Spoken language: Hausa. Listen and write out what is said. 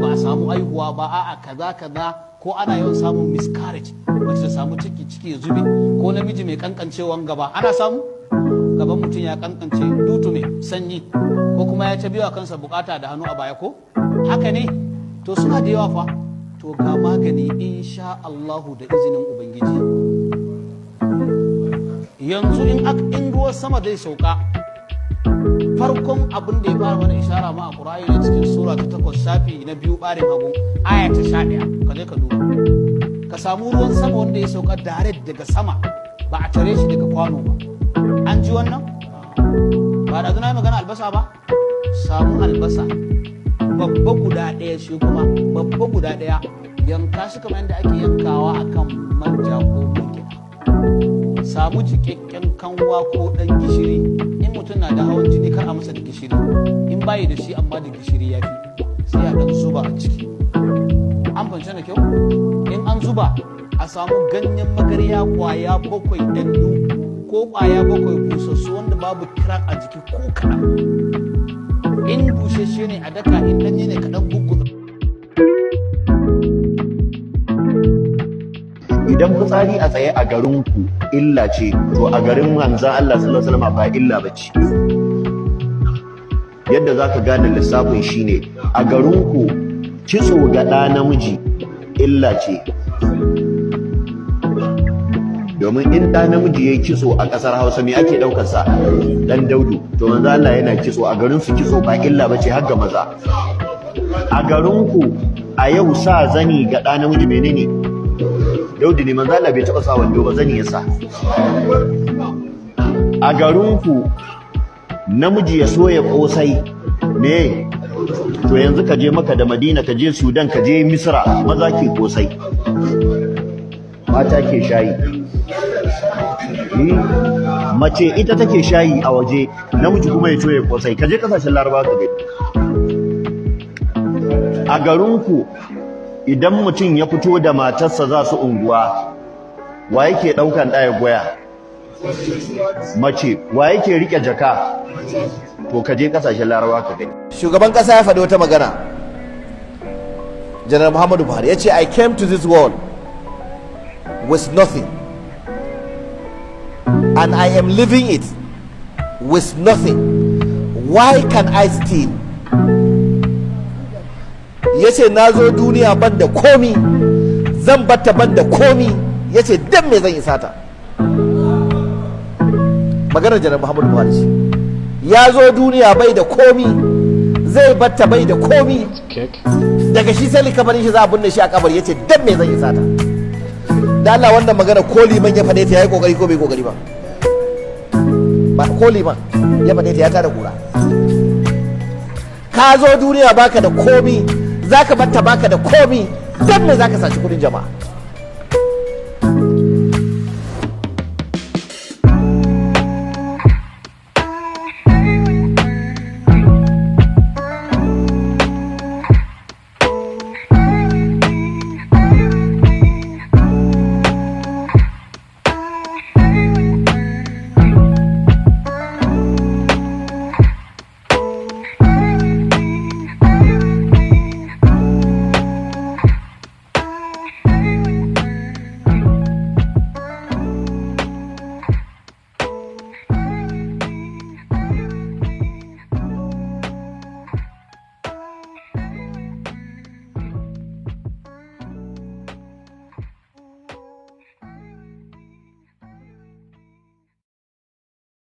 ba a samu aihuwa ba, a'a, kaza kaza, ko ana yawan samun miscarriage, mace ta samu ciki, ciki ya zube, ko namiji mai kankancewan gaba, ana samu gaban mutum ya kankance dutu mai sanyi, ko kuma ya ta biya kansa bukata da hannu a baya, ko haka ne, to suna da yawa fa. To ga magani, insha Allahu, da izinin Ubangiji. Yanzu in ruwan sama zai sauka, farkon abin da ya fara mana ishara ma a Qur'ani ne, cikin sura ta 8, shafi na 2, ɓarin hagu, aya ta 11. Ka je ka duba, ka samu ruwan sama wanda ya sauka direct daga sama, ba a tare shi daga kwano ba. An ji wannan? Ba da na yi magana albasa ba? Samu albasa babba guda ɗaya, shi kuma babba guda ɗaya, yanka shi kamar yadda ake yankawa akan manja ko man gyaɗa. Samu jikakken kanwa ko ɗan gishiri. In mutum na da hawan jini, kar a masa da gishiri. In bayi da shi, amma da gishiri ya fi. Sai a ɗan zuba a ciki. An fahimci da kyau? In an zuba, a samu ganyen magarya kwaya 7 ɗanyu ko kwaya 7 busassu, wanda babu crack a jiki ko kaɗan. In busasshe ne, a daka. In ɗanye ne, kaɗan gugguza. Idan fitsari a tsaye a garinku illa ce, to a garin manzon Allah sallallahu alaihi wasallam ba illa bace. Yadda zaka gane lissafin shine, a garinku kitso ga ɗa namiji illa ce, domin in ɗa namiji yayi kitso a ƙasar Hausa, me ake ɗaukar sa? Dan daudu. To manzo Allah yana kitso, a garin su kitso ba illa bace har ga maza. A garinku a yau sa zani ga ɗa namiji menene? Daudu ne. Manzo Allah bai taɓa sa wando ba, zani ya sa. A garinku namiji ya soya kosai me? To yanzu ka je Maka da Madina, ka je Sudan, ka je Misra, maza ke kosai, mata ke shayi. Mace ita take shayi a waje, namiji kuma ya toye kosai. Ka je kasashen Laraba ka gani. A garinku idan mutum ya fito da matarsa za su unguwa, wa yake daukan ɗaya goya? Mace. Wa yake rike jaka? To ka je kasashen Laraba ka gani. Shugaban kasa ya faɗi wata magana, Janar Muhammadu Buhari ya ce, "I came to this world with nothing and I am leaving it with nothing. Why can I steal?" Ya ce, "Na zo duniya ban da komi, zan batta ban da komi." Ya ce, "Dan me zan yi sata?" Maganar Janar Muhammadu Buhari ce. Ya zo duniya bai da komi, zai batta bai da komi. Daga shi sai likafanin shi, za a binne shi a kabari. Ya ce, "Dan me zan yi sata?" Da Allah, wannan magana ko liman ya faɗe ta, yayi kokari ko bai kokari ba? Ba ko liman ya faɗe ta, ya tada kura. Ka zo duniya baka da komi, zaka batta baka da komi, dan me zaka saci kudin jama'a?